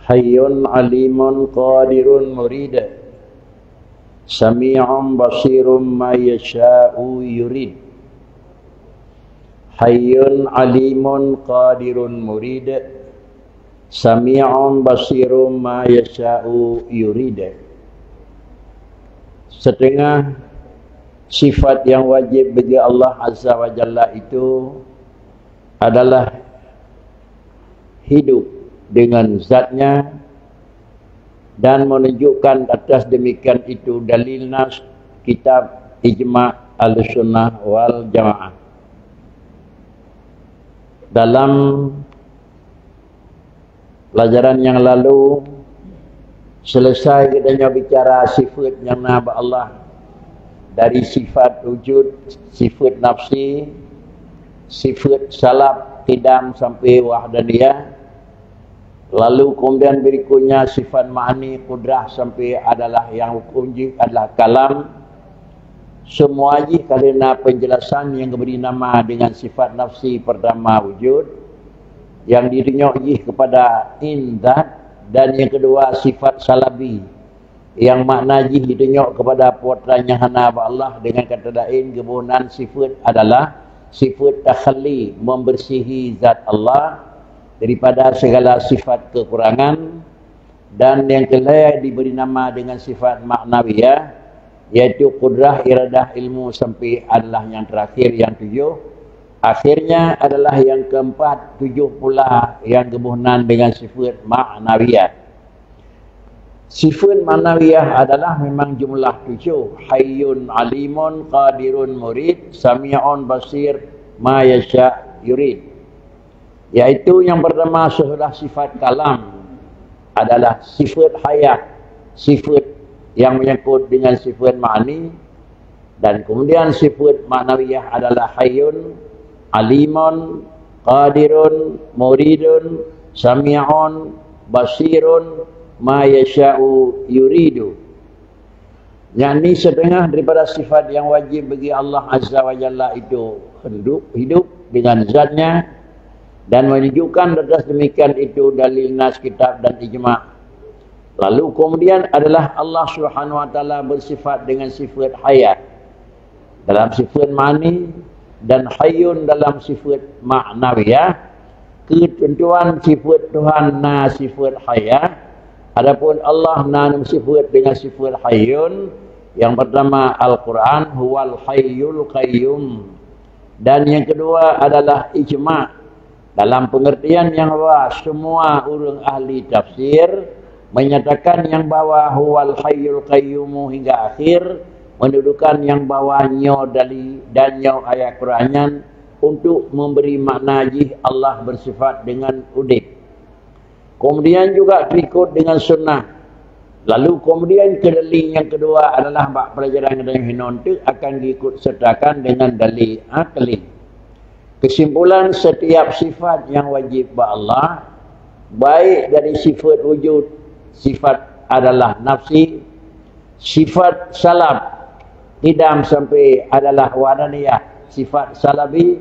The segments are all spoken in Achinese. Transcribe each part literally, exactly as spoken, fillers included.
Hayyun alimun qadirun murid. Sami'un basirun ma yasha'u yurid. Hayyun alimun qadirun murid. Sami'un basirun ma yasha'u yurid. Setengah sifat yang wajib bagi Allah Azza wa Jalla itu adalah hidup dengan zatnya dan menunjukkan atas demikian itu dalil nas, kitab, ijma' Ahlussunnah wal Jamaah. Dalam pelajaran yang lalu, selesai geutanyoe bicara sifat nyang na bak Allah, dari sifat wujud, sifat nafsi, sifat salab, qidam sampai wahdaniyah. Lalu kemudian berikutnya sifat ma'ani, qudrah sampai adalah yang hukum jih adalah kalam. Semua jih ka lheueh na penjelasan nyang geubri nama dengan sifat nafsi pertama wujud, yang ditunyok jih kepada in zat, dan yang kedua sifat salabi, yang makna jih ditunyok kepada peue nyang hana bak Allah. Dengan kata lain, geuboh nan sifat adalah sifat takhalli, membersihi zat Allah daripada segala sifat kekurangan. Dan yang kelhèe diberi nama dengan sifat maknawiyah, yaitu qudrah, iradah, ilmu sampai adalah yang terakhir, yang tujuh. Akhirnya adalah yang keempat, tujuh pula yang geuboh nan dengan sifat maknawiyah. Sifat maknawiyah adalah memang jumlah tujuh. Hayyun alimun qadirun murid, sami'un basir, ma yasha yurid. Yaitu yang pertama sesudah sifat kalam adalah sifat hayah, sifat yang menyangkut dengan sifat ma'ani, dan kemudian sifat maknawiyah adalah hayyun, alimun, qadirun, muridun, sami'un, basirun, ma yasha'u yuridu. Yakni setengah daripada sifat yang wajib bagi Allah Azza wa Jalla itu hidup, hidup dengan zatnya, dan menunjukkan atas demikian itu dalil nas kitab dan ijma'. Lalu kemudian adalah Allah Subhanahu wa Taala bersifat dengan sifat hayat dalam sifat ma'ani dan hayyun dalam sifat maknawiyah. Keutentuan sifat Tuhan na sifat hayat, adapun Allah na sifat dengan sifat hayyun. Yang pertama Al-Quran, huwal hayyul qayyum. Dan yang kedua adalah ijma'. Dalam pengertian yang luas, semua ureuëng ahli tafsir menyatakan yang bahwa huwal hayyul qayyumu hingga akhir, mendudukan yang bahwa nyoe dali dan nyoe ayat Quran nyan untuk memberi makna jih Allah bersifat dengan udeb. Kemudian juga terikut dengan sunnah. Lalu kemudian kedali yang kedua adalah bak pelajaran yang hinon tu akan diikut sertakan dengan dali akli. Kesimpulan, setiap sifat yang wajib bak Allah, baik dari sifat wujud, sifat adalah nafsi, sifat salab, qidam sampai adalah wahdaniyah, sifat salabi,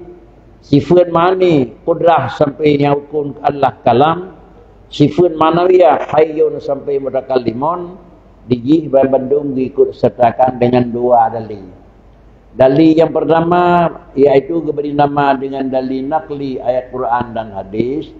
sifat ma'ani, qudrah sampai nyang hukum adalah kalam, sifat ma'nawiyah, hayyun sampai mutakallimun, dijih bandum diikut sertakan dengan dua dali. Dali yang pertama yaitu diberi nama dengan dali nakli ayat Quran dan hadis,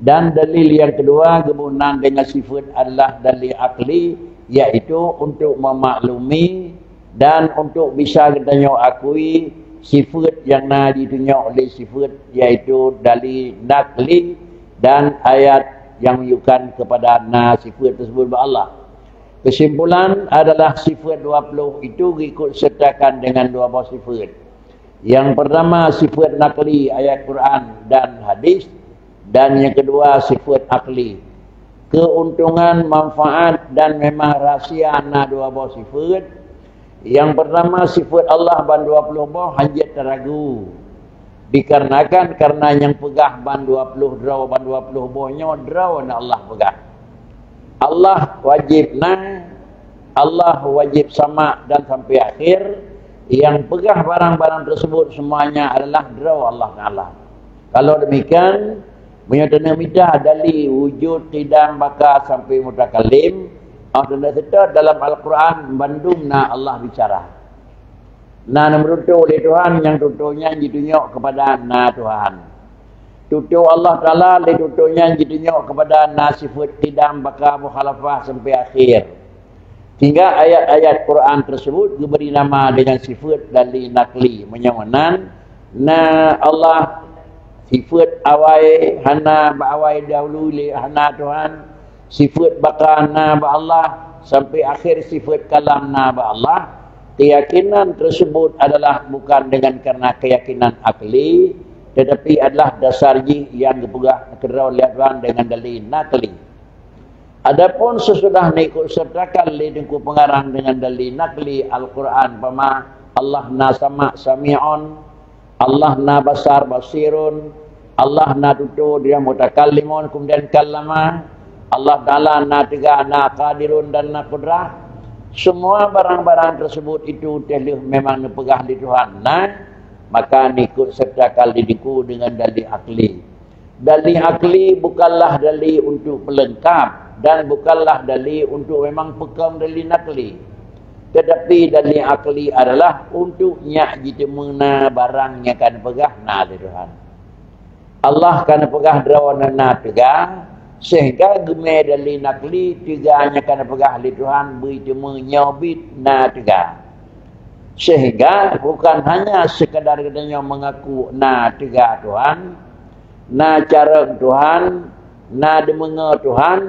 dan dalil yang kedua geuboh nan dengan sifat adalah dalil akli, yaitu untuk memaklumi dan untuk bisa geutanyoe akui sifat yang na ditunyok lé sifat, yaitu dalil nakli dan ayat yang menunjukkan kepada na sifat tersebut bak Allah. Kesimpulan adalah sifat dua puluh itu diikut sertakan dengan dua boh sifat. Yang pertama sifat nakli ayat Quran dan hadis, dan yang kedua sifat akli. Keuntungan, manfaat dan memang rahsia na dua boh sifat. Yang pertama sifat Allah ban dua puluh boh hanjeuet taragu. Dikarenakan karena nyang peugah ban dua puluh droe ban dua puluh boh nyoe droe na Allah peugah. Allah wajib na, Allah wajib sama dan sampai akhir. Yang peugah barang-barang tersebut semuanya adalah droe Allah Taala. Kalau demikian, Meunyoe taneuk mita dali wujud, qidam, baqa sampai mutakallim, oh, tanda serta dalam Al-Quran bandum na Allah bicara. Na nyang meututoe lé Tuhan, nyang tutoe nyan jitunyok kepada na Tuhan. Tutoe Allah Taala lé tutoe nyan jitunyok kepada na sifat qidam, baqa, mukhalafah sampai akhir. Sehingga ayat-ayat Quran tersebut geubri nama dengan sifat dali nakli. Meunyoe meunan, na Allah sifat awai hana bak awai dahulu lé hana Tuhan, sifat baqa na bak Allah, sampai akhir sifat kalam na bak Allah. Keyakinan tersebut adalah bukan dengan karena keyakinan akli, tetapi adalah dasar jih nyang geupeugah keudroe lé Tuhan dengan dali nakli. Adapun sesudah neukuk sertakan lé Teungku Pengarang dengan dali nakli Al-Quran, umpama Allah na sama, sami'un, Allah na basar, basirun, Allah na tutoe, dia mutakallimun, kemudian kallama, Allah Taala na teuga, na qadirun dan na qudrah. Semua barang-barang tersebut itu teuh lheueh memang neupeugah lé Tuhan na, maka neukuk sertakan lé Teungku dengan dali akli. Dali akli bukanlah dali untuk pelengkap dan bukanlah dali untuk memang peukong dali nakli. Tetapi dali akli adalah untuk nyak jiteumeu na barang nyang ka neupeugah na lé Tuhan. Allah ka neupeugah droeneuh na teuga, sehingga geumé dali nakli teuga nyang ka neupeugah lé Tuhan beuteumeu nyoe bit na teuga. Sehingga bukan hanya sekadar geutanyoe mengaku na teuga Tuhan, na carông Tuhan, na deumeungoe Tuhan,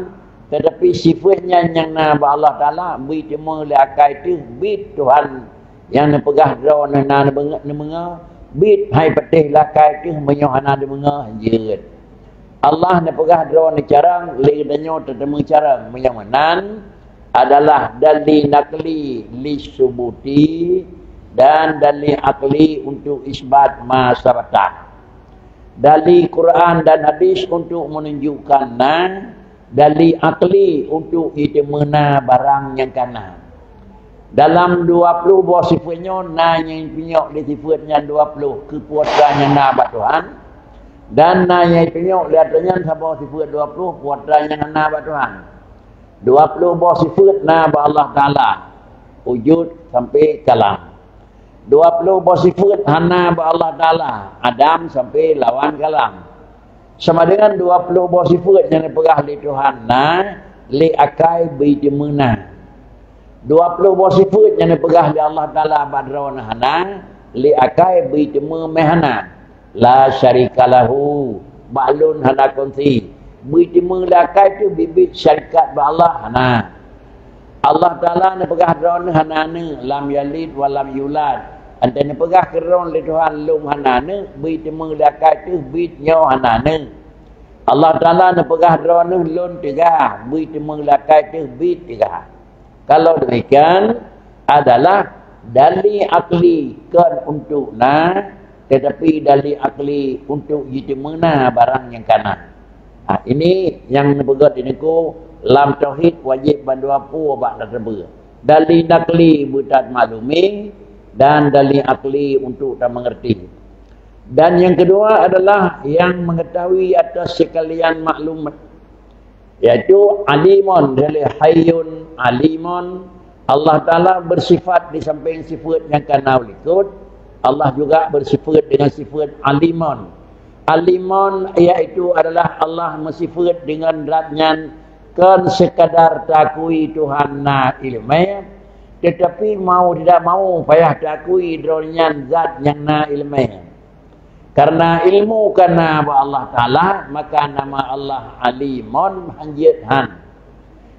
tetapi sifat nyan nyang na bak Allah Taala beuteumeu lé akai teuh bit Tuhan nyang neupeugah droeneuh na neubeungoe, neumeungoe, bit hai patéh lé akai teuh meunyoe hana deumeungoe jeuet. Allah neupeugah droeneuh carông, lé geutanyoe teuteumeu carông. Meunyoe meunan adalah dali nakli li subuti dan dali akli untuk isbat ma sabata. Dali Quran dan hadis untuk menunjukkan na, dali akli untuk jiteumeu na barang nyang ka na. Dalam dua ploh boh sifat nyoe na nyang jitunyok lé sifat nyan dua ploh keu peue atra nyang na bak Tuhan, dan na nyang jitunyok lé atra nyan saboh sifat dua ploh peue atra nyang hana bak Tuhan. Dua ploh boh sifat na bak Allah Taala, wujud sampai kalam. Dua ploh boh sifat hana bak Allah Taala, adam sampai lawan kalam. Sama dengan dua ploh boh sifat nyang neupeugah lé Tuhan na, lé akai beuteumeu na. Dua ploh boh sifat nyang neupeugah lé Allah Taala bak droeneuh hana, lé akai beuteumeu meuhana. La syarika lahu, bak lôn hana kongsi. Beuteumeu lé akai teuh bit-bit syarikat bak Allah hana. Allah Taala neupeugah droeneuh hana aneuk, lam yalid wa lam yulad. Anta neupeugah keudroe lé Tuhan lôn hana aneuk, beuteumeu lé akai teuh bit nyoe hana aneuk. Allah Taala neupeugah droeneuh lôn teuga, beuteumeu lé akai teuh bit teuga. Kalau demikian, adalah dali akli kon untuk na, tetapi dali akli untuk jiteumeu na barang nyang ka na. Ha, ini nyang neupeugét di niku lam tauhid wajéb bandua peue bak tateupeue. Dali nakli beutat maklumi dan dali akli untuk tamengerti. Dan yang kedua adalah yang mengetahui atas sekalian maklumat, yaitu alimun, dari hayyun alimun. Allah Taala bersifat di samping sifat nyang ka na u likot, Allah juga bersifat dengan sifat alimun. Alimun yaitu adalah Allah meusifat dengan zat nyan kon sekadar takui Tuhan na ileumé, tetapi mau tidak mau payah takui droe nyan zat nyang na ileumé. Karena ilmu ka na bak Allah Taala, maka nama Allah Alimun hanjeuet han.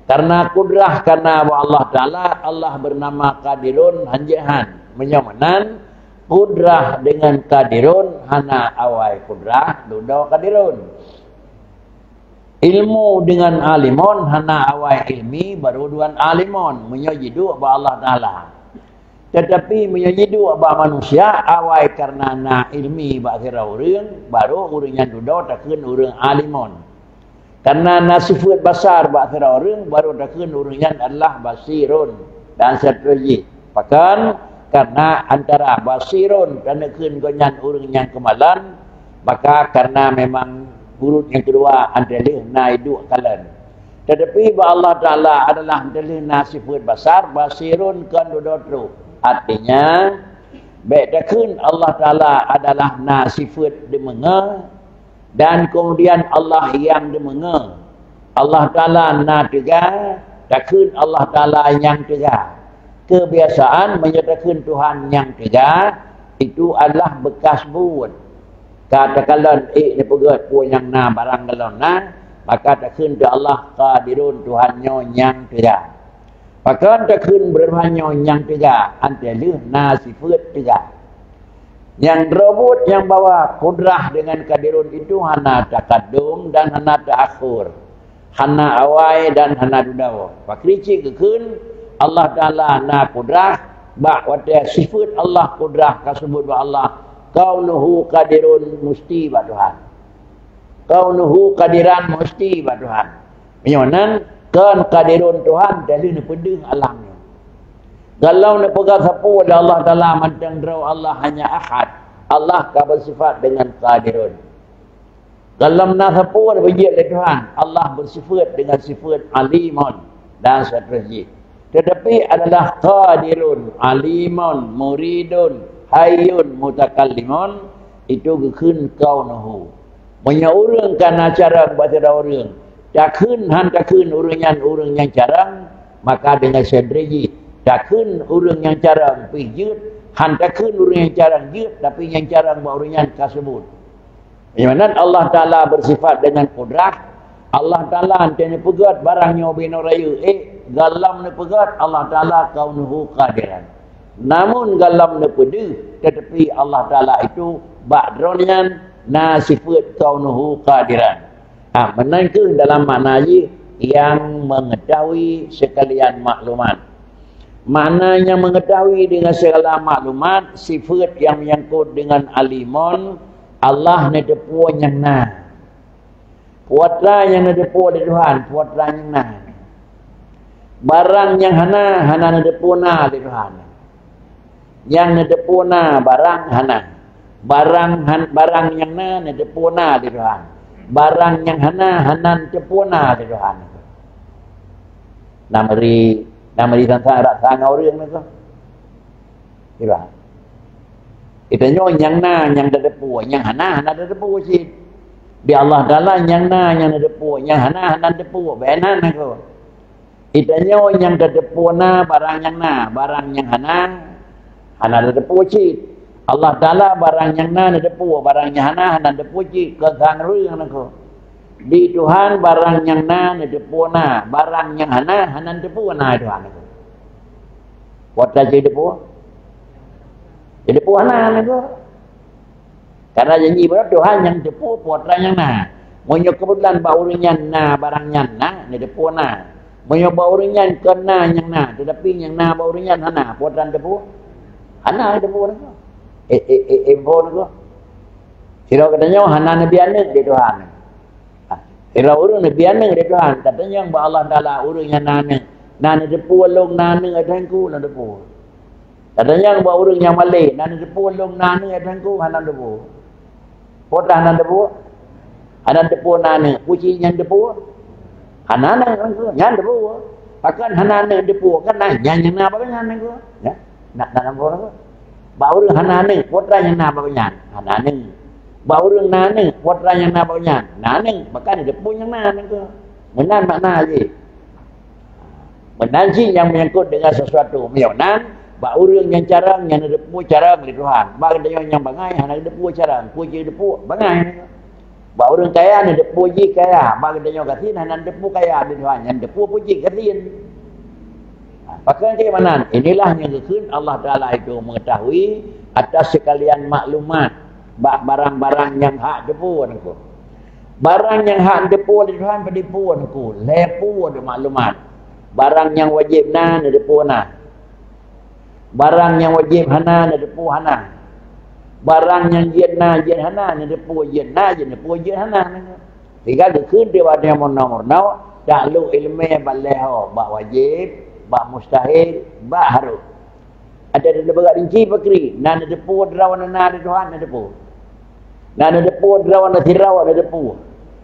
Karena kudrah ka na bak Allah Taala, Allah bernama Qadirun hanjeuet han. Meunyoe meunan, kudrah dengan Qadirun hana awai kudrah dudoe Qadirun. Ilmu dengan Alimun hana awai ilmi baru duan Alimun meunyoe jiduek bak Allah Taala. Tetapi meunyoe jiduek bak manusia, awai karena na ilmi bak sidroe ureuëng, baru ureuëng nyan dudoe takheun ureuëng Alimun. Karena na sifat basar bak sidroe ureuëng, baru takheun ureuëng nyan adalah Basirun dan seterusnya. Pakon karena antara Basirun dan takheun gobnyan ureuëng nyang keumalan, maka karena memang Ureuëng nyang keudua, 'oh lheueh na iduek kalon. Teutapi bak Allah Taala adalah 'oh lheueh na sifeuet basar, basirun, kon dudoe trok. Artinya, bék takheun Allah Taala adalah na sifeuet deumeungoe, dan kemudian Allah nyang deumeungoe. Allah Taala na teuga, takheun Allah Taala nyang teuga. Kebiasaan meunyoe takheun Tuhan nyang teuga, itu adalah bekas buet. Ka takalon ék neupeugét peue nyang na barang golom na, maka takheun keu Allah Qadirun, Tuhan nyoe nyang teuga. Pakon takheun beureubah nyoe nyang teuga, 'oh lheueh na sifeuet teuga. Nyang droe buet nyang bahwa kudrah dengan qadirun itu hana taqaddum dan hana ta'akhur, hana awai dan hana dudoe. Pakri cit geukheun Allah Taala na kudrah, bak watée sifeuet Allah kudrah ka seubut bak Allah, kaunuhu qadirun musti bak Tuhan. Kaunuhu qadiran musti bak Tuhan. Meunyoe nan kon qadirun Tuhan, jadi neupeudeuh alam nyoe. Golom neupeugah sapeue lé Allah Taala mantong droe Allah hanya ahad. Allah ka beusifat dengan qadirun. Golom na sapeue beujeuet lé Tuhan, Allah beusifeuet dengan sifeuet alimun dan seterusnya. Teutapi adalah qadirun, alimun, muridun, hayyun, mutakallimun, itu geukheun kaunuhu. Meunyoe ureuëng ka na carông bak sidroe ureuëng, takheun han takheun ureuëng nyan ureuëng nyang carông, maka dengan seudeurjih takheun ureuëng nyang carông pih jeuet, han takheun ureuëng nyang carông jeuet, tapi nyang carông bak ureuëng nyan ka seubut. Meunyoe nan Allah Taala beusifat dengan kudrah, Allah Taala hana neupeugét barang nyoe binoe rayeuk, ék, golom neupeugét Allah Taala kaunuhu qadiran. Namun golom neupeudeuh, teutapi Allah Taala itu bak droe nyan na sifeuet kaunuhu qadiran. Ah, meunan kheueh dalam makna jih nyang mengetahui sekalian maklumat. Makna nyang mengetahui dengan segala maklumat, sifeuet nyang menyangkut dengan alimun, Allah neuteupeue nyang na. Peue atra nyang neuteupeue lé Tuhan, peue atra nyang na. Barang nyang hana, hana neuteupeue na lé Tuhan. Nyang neuteupeue na barang hana. Barang han, barang nyang na neuteupeue na lé Tuhan. Barang nyang hana, hana neuteupeue na lé Tuhan. Na meuri, na meuri sang-sang rasa ngon ureuëng nyoe. Iya. Geutanyoe nyang na nyang tateupeue, nyang hana hana tateupeue cit. Di Allah Taala nyang na nyang tateupeue, nyang hana hana tateupeue. Bèk nan aku. Geutanyoe nyang tateupeue na barang nyang na, barang nyang hana hana tateupeue cit. Allah Taala barang nyang na neuteupeue, barang nyang hana hana tateupeue cit. Keu sang ureuëng nyoe. Di Tuhan barang nyang na neuteupeue na, barang nyang hana hana neuteupeue na Tuhan. Peue atra cit teupeue? Jadi peue hana nyoe. Karena janji bak Tuhan nyang teupeue peue atra nyang na. Meunyoe keubeutulan bak ureuëng nyan na barang nyan na, neuteupeue na. Meunyoe bak ureuëng nyan kon na nyang na, tetapi nyang na bak ureuëng nyan hana, peue atra teupeue? Hana teupeue na. Eh, eh, eh, eh, peue na. Sidroe geutanyoe hana neubi aneuëk di Tuhan. Sidroe ureuëng neubi aneuëk di Tuhan, tatanyong bak Allah Taala ureuëng nyang na aneuëk, na neuteupeue lôn na aneuëk ateueh teungku, lôn teupeue. Tatanyong bak ureuëng nyang malé, na neuteupeue lôn na aneuëk ateueh teungku, hana teupeue. Peue atra hana teupeue? Hana teupeue na aneuëk, peue cit nyang teupeue? Hana aneuëk teungku, nyan teupeue. Pakon hana aneuëk teupeue, kan na nyan nyang na bak nyan teungku. Ya, na, na, na, na, Bak ureuëng hana aneuëk, peue atra nyang na bak nyan? Hana aneuëk. Bak ureuëng na aneuëk, peue atra nyang na bak nyan? Na aneuëk, maka neuteupeue nyang na aneuëk tu. Meunan makna jih. Meunan cit nyang menyangkut dengan sesuatu. Meunyoe nan, bak ureuëng nyang carông, nyang neuteupeue carông lé Tuhan. Bak geutanyoe nyang bangai, hana neuteupeue carông. Peue jih neuteupeue? Bangai. Bak ureuëng kaya neuteupeue jih kaya, bak geutanyoe gasien hana neuteupeue kaya di Tuhan, nyang neuteupeue peue jih gasien. Pakon keu meunan, inilah nyang geukheun Allah Taala itu mengetahui atas sekalian maklumat bak barang-barang nyang hak teupeue nangku. Barang nyang hak teupeue di Tuhan padum peue nangku, lhèe peue di maklumat. Barang nyang wajéb na, neuteupeue na. Barang nyang wajéb hana, neuteupeue hana. Barang nyang jeuet na, jeuet hana, neuteupeue jeuet na, jeuet neuteupeue jeuet hana. Sehingga geukheun daripada nyang meunoe-meunoe, taklok iéleumé bak lhèe ho, bak wajéb, bak mustahil, bak harôh. Ada di bak rinci pakri, na neuteupeue droe na di Tuhan, neuteupeue. Na neuteupeue droe na sidroe, neuteupeue.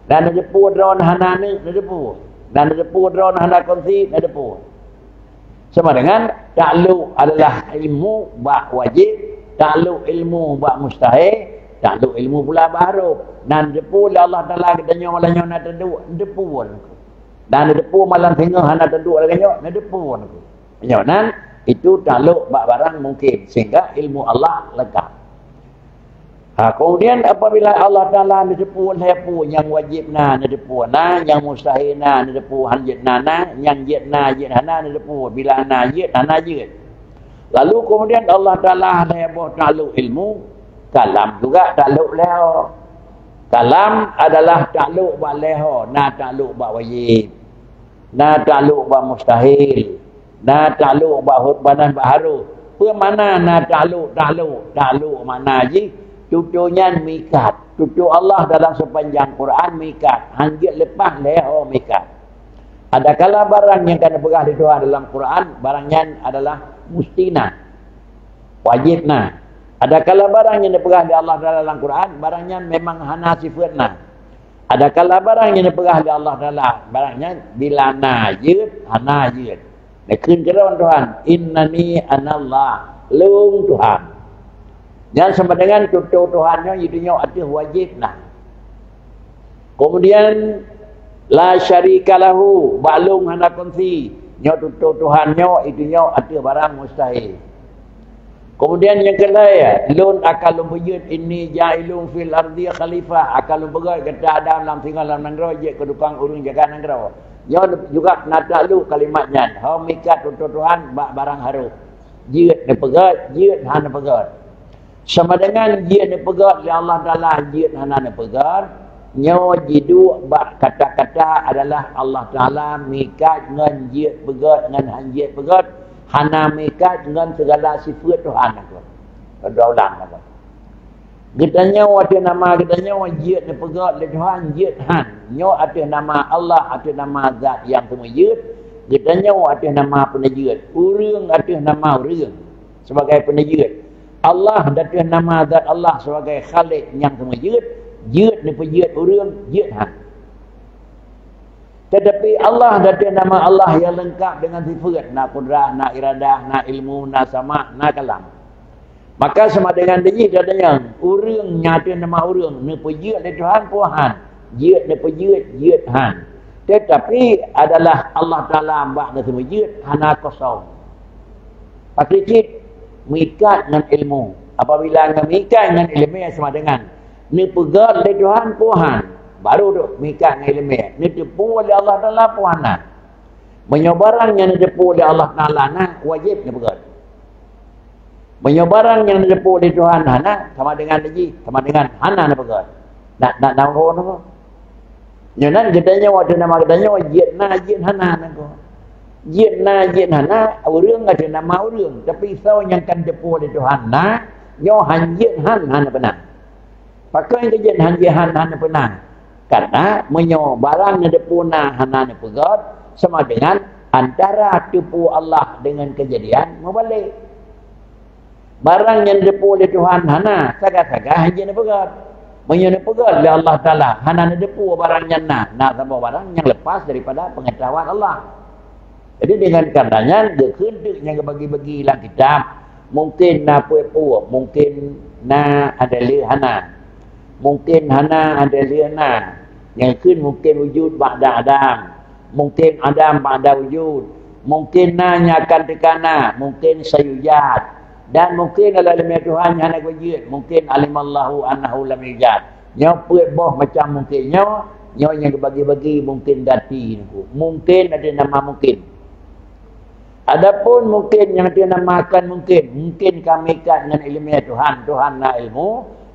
Dan neuteupeue droeneuh hana aneuk, neuteupeue. Dan neuteupeue droeneuh hana kongsi, neuteupeue. Sama dengan takluk adalah ilmu bak wajib, takluk ilmu bak mustahil, takluk ilmu pula bak haruf. Dan neuteupeue lé Allah Taala geutanyoe malam nyoe na taduek, neuteupeue. Dan neuteupeue malam singoh hana taduek lagèe nyoe, neuteupeue. Nyoe nan, itu takluk bak barang mungkin, sehingga ilmu Allah lengkap. Ha, kemudian apabila Allah Taala neuteupeue lhèe peue nyang wajib na, neuteupeue na, nyang mustahil na, neuteupeue han jeuet na, na, nyang jeuet na, jeuet hana, neuteupeue bila na jeuet, hana jeuet. Lalu kemudian Allah Taala lhèe boh takluk ilmu, kalam juga takluk lhèe ho. Kalam adalah takluk bak lhèe ho, na takluk bak wajib, na takluk bak mustahil, na takluk bak huruf banan bak haruf. Peue makna na takluk, takluk? Takluk makna jih, tutoe nyan mikat. Tutoe Allah dalam sepanjang Quran mikat. Han jeuet leupah lhèe ho mikat. Adakala barang nyang ka neupeugah lé Tuhan dalam Quran, barang nyan adalah musti na, wajib na. Adakala barang nyang neupeugah lé Allah Taala dalam Quran, barang nyan memang hana sifeuet na. Adakala barang nyang neupeugah lé Allah Taala, barang nyan bila na jeuet, hana jeuet. Neukheun keudroe Tuhan, "Innani anallah," lôn Tuhan. Nyan sama dengan tutoe Tuhan nyoe jitunyok ateueh wajib na. Kemudian, "La syarika lahu," bak lôn hana kongsi. Nyoe tutoe Tuhan nyoe jitunyok ateueh barang mustahil. Kemudian nyang keulhèe, "Lôn akan lôn peujeuet, inni ja'ilun fil ardi khalifah," akan lôn peugèt gata Adam lam singoh lam nanggroe jeuet keu tukang ureueng jaga nanggroe. Nyoe juga na takluk kalimat nyan. Ho mikat tutoe Tuhan bak barang haruf. Jeuet neupeugèt, jeuet hana neupeugèt. Sama dengan jeuet neupeugèt lé Allah Taala, jeuet hana neupeugèt, nyoe jiduek bak kata-kata adalah Allah Taala mikat ngon jeuet peugèt ngon han jeuet peugèt, hana mikat ngon segala sifeuet Tuhan aku. Dua ulang aku. Geutanyoe ateueh nama geutanyoe jeuet neupeugèt lé Tuhan, jeuet han. Nyoe ateueh nama Allah, ateueh nama zat nyang seumeujeuet, geutanyoe ateueh nama peuneujeuet. Ureueng ateueh nama ureueng sebagai peuneujeuet. Allah ateueh nama zat Allah sebagai Khalik nyang seumeujeuet, jeuet neupeujeuet ureueng, jeuet han. Tetapi Allah ateueh nama Allah nyang leungkap dengan sifeuet, na kudrah, na iradah, na ilmu, na sama, na kalam. Maka sama dengan jih gata nyan, ureueng nyang ateueh nama ureueng neupeujeuet lé Tuhan peue han, jeuet neupeujeuet, jeuet han. Tetapi adalah Allah Taala bak neuseumeujeuet hana kosong. Pakri cit, mikat ngon ilmu. Apabila ngon mikat ngon ilmu sama dengan neupeugèt lé Tuhan peue han, baru tu mikat ngon ilmu. Neuteupeue lé Allah Taala peue hana. Meunyoe barang nyang neuteupeue lé Allah Taala na, wajéb neupeugèt. Meunyoe barang nyang neuteupeue lé Tuhan hana, sama dengan jih, sama dengan hana neupeugèt. Nak, nak, nak, nak, nak. Nyoe nan geutanyoe ateueh nama geutanyoe, jeuet na, jeuet hana nangko. Jeuet na, jeuet hana, ureueng ateueh nama ureueng, tapi soe nyang ka neuteupeue lé Tuhan na, nyoe han jeuet han, hana peunah. Pakon keu jeuet han jeuet han, hana peunah? Karena meunyoe barang neuteupeue na hana neupeugèt, sama dengan antara teupeue Allah dengan keujadian meubalek. Barang nyang neuteupeue lé Tuhan hana, sagai-sagai han jeuet neupeugèt. Meunyoe neupeugèt lé Allah Taala, hana neuteupeue barang nyan na, na saboh barang nyang lepas daripada peungeutahuan Allah. Jadi, dengan karena nyan, geukheun teuk nyang geubagi-bagi lam kitab, mungken na peue-peue, mungken na, ada lé hana. Mungken hana, ada lé na. Nyang kheun mungken wujud ba'da adam. Mungken adam ba'da wujud. Mungken na nyang akan teuka na, mungken sayujad. Dan mungken dalam ileumèe Tuhan nyang hana geujeuet, mungken alimallahu annahu lam yujad. Nyoe peuet boh macam mungken nyoe, nyoe nyang geubagi-bagi mungken dati nyoe. Mungken ada nama mungken. Adapun mungken nyang teuh nama kon mungken, mungken ka meuikat ngon ileumèe Tuhan, Tuhan na ilmu,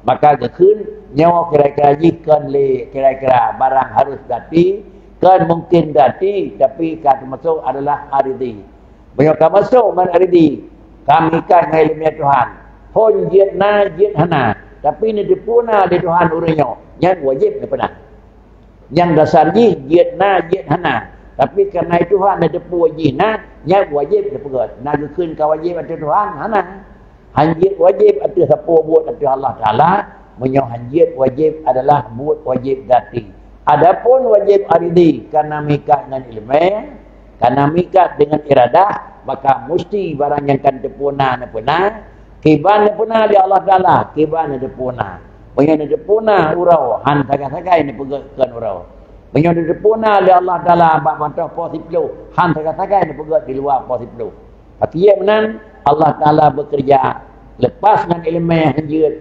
maka geukheun nyoe kira-kira jih kon lé kira-kira barang harus dati, kon mungken dati, tapi ka teumasok adalah aridi. Meunyoe ka masok ngon aridi, ka meuikat ngon ileumèe Tuhan. Phon jeuet na, jeuet hana, tapi neuteupeue na lé Tuhan ureueng nyoe, nyan wajéb neupeuna. Nyang dasar jih jeuet na, jeuet hana. Tapi kareuna Tuhan neuteupeue jih na, nyan wajéb neupeugèt. Na geukheun ka wajéb ateueh Tuhan? Hana. Han jeuet wajéb ateueh sapeue buet ateueh Allah Taala, meunyoe han jeuet wajéb adalah buet wajéb dati. Adapun wajib aridi kana mikat ngon ileumèe, kana mikat deungon iradah, maka musti barang nyang ka neuteupeu na neupeuna, kiban neupeuna lé Allah Taala, kiban neuteupeu na. Meunyoe neuteupeu na uroe, han sagai-sagai neupeugèt kon uroe. Meunyoe neuteupeu na lé Allah Taala bak mantong poh siploh, han sagai-sagai neupeugèt di luwa poh siploh. Pakriban meunan, Allah Taala beukeureuja leupah ngon ileumèe han jeuet,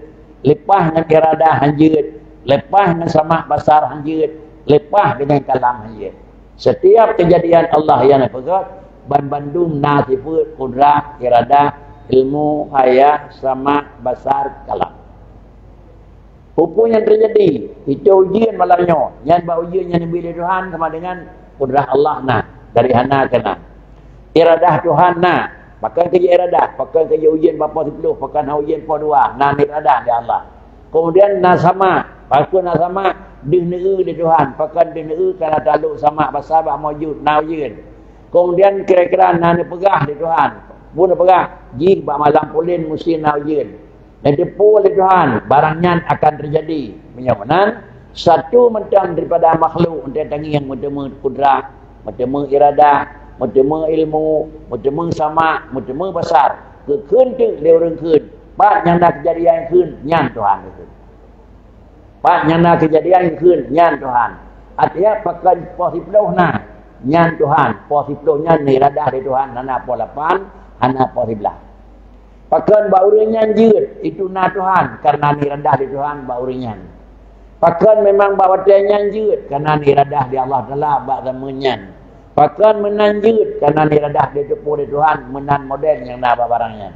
leupah ngon iradah han jeuet, leupah ngon samak basar han jeuet, leupah deungon kalam han jeuet. Setiap keujadian Allah nyang neupeugèt, banmandum na sifeuet kudrah, iradah, ilmu, hayah, samak, basar, kalam. Peue-peue nyang teujadi, itu ujeuen malam nyoe, nyan bak ujeuen nyang neubi lé Tuhan sama deungon kudrah Allah na, dari hana keu na. Iradah Tuhan na, pakon keu jeuet iradah, pakon keu jeuet ujeuen bak poh siploh, pakon hana ujeuen poh dua, na iradah lé Allah. Kemudian na samak, pakon na samak, deuh neueu lé Tuhan, pakon deuh neueu kana talok samak basar bak maujud, na ujeuen. Kemudian kira-kira na neupeugah lé Tuhan, peue neupeugah, jih bak malam pulen musti na ujeuen. Neuteupeu lé Tuhan, barang nyan akan teujadi. Meunyoe meunan, satu mantong daripada makhluk, enteuk tangieng meuteumé kudrah, meuteumé iradah, meuteumé ilmu, meuteumé samak, meuteumé basar, geukheun teuk lé ureueng kheun, pat nyang na keujadian kheun, nyan Tuhan geukheun. Pat nyang na keujadian kheun, nyan Tuhan. Artinya, pakon poh siploh na, nyan Tuhan. Poh siploh nyan iradah lé Tuhan, hana poh lapan, hana poh siblaih. Pakon bak ureueng nyan jeuet, itu na Tuhan, karena iradah lé Tuhan bak ureueng nyan. Pakon memang bak watèe nyan jeuet, karena iradah lé Allah Taala bak zaman nyan. Pakon meunan jeuet, karena iradah lé teupeu lé Tuhan, meunan model nyang na bak barang nyan.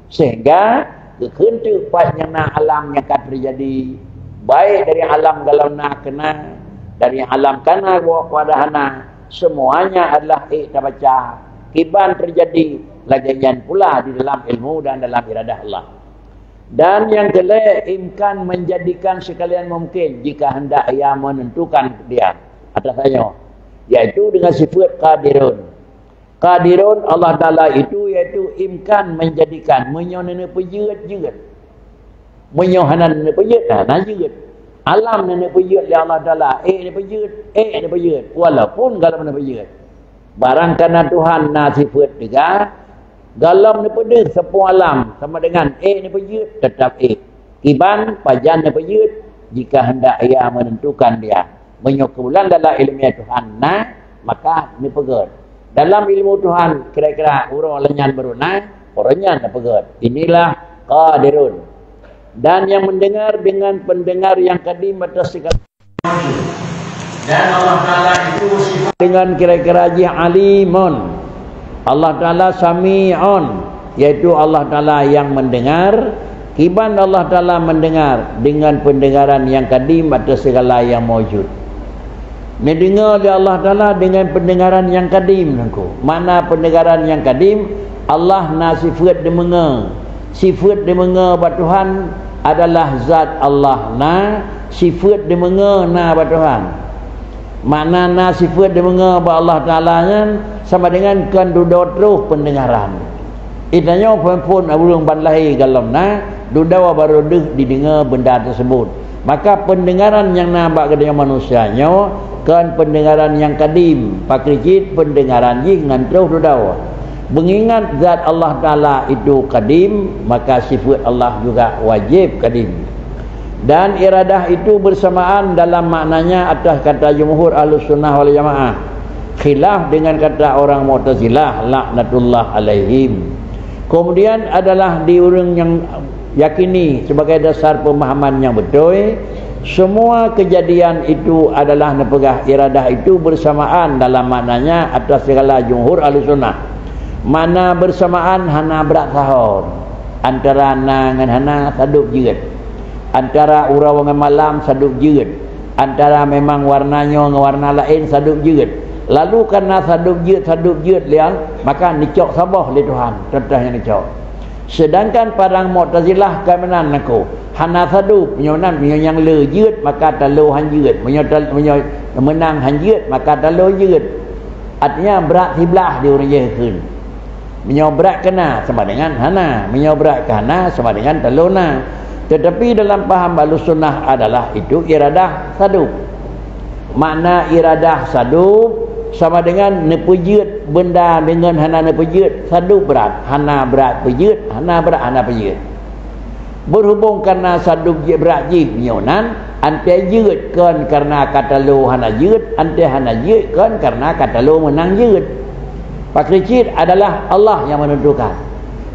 Sehingga, geukheun teuk pat nyang na alam nyang ka teujadi, baik dari alam gohlom na keu na, dari alam ka na woe pada hana, semuanya adalah ék tabaca, kiban teujadi, lagèe nyan pula di dalam ilmu dan dalam iradah Allah. Dan nyang keulhèe, imkan menjadikan sekalian mungkin jika hendak Ia menentukan dia atas nyoe, yaitu dengan sifat qadirun. Qadirun Allah Taala itu yaitu imkan menjadikan, meunyoe neuneuk peujeuet, jeuet. Meunyoe hana neuneuk peujeuet, hana jeuet. Alam neuneuk peujeuet lé Allah Taala, ék neupeujeuet, ék neupeujeuet, walaupun gohlom neupeujeuet. Barang kana Tuhan na sifat teuga, gohlom neupeudeuh sapeue alam sama dengan ék neupeujeuet, teutap ék. Kiban pajan neupeujeuet, jika hendak Ia menentukan dia. Meunyoe keubeulan dalam ileumèe Tuhan na, maka neupeugèt. Dalam ilmu Tuhan, kira-kira uroe lagèe nyan baru na, uroe nyan neupeugèt. Inilah qadirun. Dan yang mendengar dengan pendengar yang kadim atas segala Dan Allah Taala itu sifat dengan kira-kira jih alimun. Allah Taala sami'un, yaitu Allah Taala yang mendengar. Kiban Allah Taala mendengar dengan pendengaran yang kadim atas segala yang maujud. Neudeungoe lé Allah Taala dengan pendengaran yang kadim, Teungku. Makna pendengaran yang kadim, Allah na sifat deungoe. Sifat deungoe bak Tuhan adalah zat Allah na, sifat deungoe na bak Tuhan. Makna na sifat deungoe bak Allah Taala nyan sama dengan kon dudoe troh pendengaran. Geutanyoe phon-phon ureueng ban lahé gohlom na, dudoe baru deuh jideungoe benda tersebut. Maka pendengaran nyang na bak geutanyoe manusia nyoe kon pendengaran nyang kadim, pakri cit pendengaran jih ngon troh dudoe. Mengingat zat Allah Taala itu kadim, maka sifat Allah juga wajib kadim. Dan iradah itu bersamaan dalam maknanya atas kata jumhur Ahlus Sunnah wal Jamaah, khilaf dengan kata orang Mu'tazilah laknatullah alaihim. Kemudian adalah di ureueng nyang yakini sebagai dasar pemahaman nyang beutôi, semua kejadian itu adalah neupeugah iradah itu bersamaan dalam maknanya atas segala jumhur Ahlus Sunnah. Makna bersamaan hana brat saho. Antara na ngon hana sadub jeuet. Antara uroe ngon malam sadub jeuet. Antara memang warna nyoe ngon warna laén sadub jeuet. Lalu karena sadub jeuet, sadub jeuet liang, maka neucok saboh lé Tuhan, contoh nyang neucok. Sedangkan padang Mu'tazilah ka meunan nako, hana sadub, meunyoe nan, meunyoe nyang le jeuet, maka talo han jeuet. Meunyoe tal-, meunyoe meunang han jeuet, maka talo jeuet. Artinya brat siblaih di ureueng jih kheun. Meunyoe brat keu na sama dengan hana, meunyoe brat keu hana sama dengan talo na. Tetapi dalam paham Ahlus Sunnah adalah itu iradah sadub. Makna iradah sadub sama dengan neupeujeuet beunda deungon hana neupeujeuet, sadub brat, hana brat peujeuet, hana brat hana peujeuet. Berhubung karena sadub jih brat jih nyoe nan, antai jeuet kon karena ka talo hana jeuet, antai hana jeuet kon karena ka talo meunang jeuet. Pakri cit adalah Allah yang menentukan.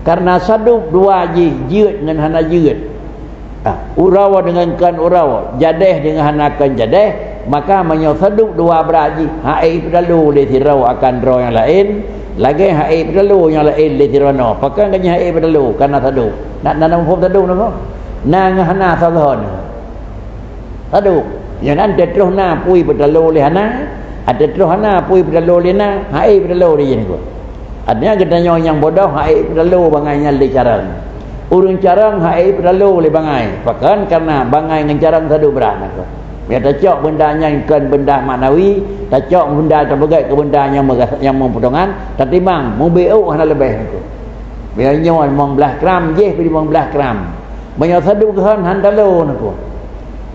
Karena sadub dua jih jeuet ngon hana jeuet. Ah, uroe deungon kon uroe, jadéh deungon hana kon jadéh, maka meunyoe sadub dua brat jih, hana ipeutalo lé sidroe akan droe nyang laén, lagée hana ipeutalo nyang laén lé sidroe nyoe. Pakon ka jih hana ipeutalo, karena sadub. Na, na, na muphom sadub na, na ngon hana sagoe nyoe. Sadub. Nyoe nan teutroh na pui peutalo lé hana, teutroh hana pui peutalo lé na, hana ipeutalo lé jih nyoe. Artinya geutanyoe nyang bodoh hana ipeutalo bangai nyan lé carông. Ureuëng carông hana ipeutalo lé bangai. Pakon karena bangai ngon carông sadub brat na keuh. Meunyoe tacok beunda nyan kon beunda maknawi, tacok beunda tapeugét keu beunda nyang meuga-, nyang meuputongan, tatimang, meubiôk hana leubeh na keuh. Meunyoe nyoe limong blaih gram, jih pih limong blaih gram. Meunyoe sadub geuhon han talo na keuh.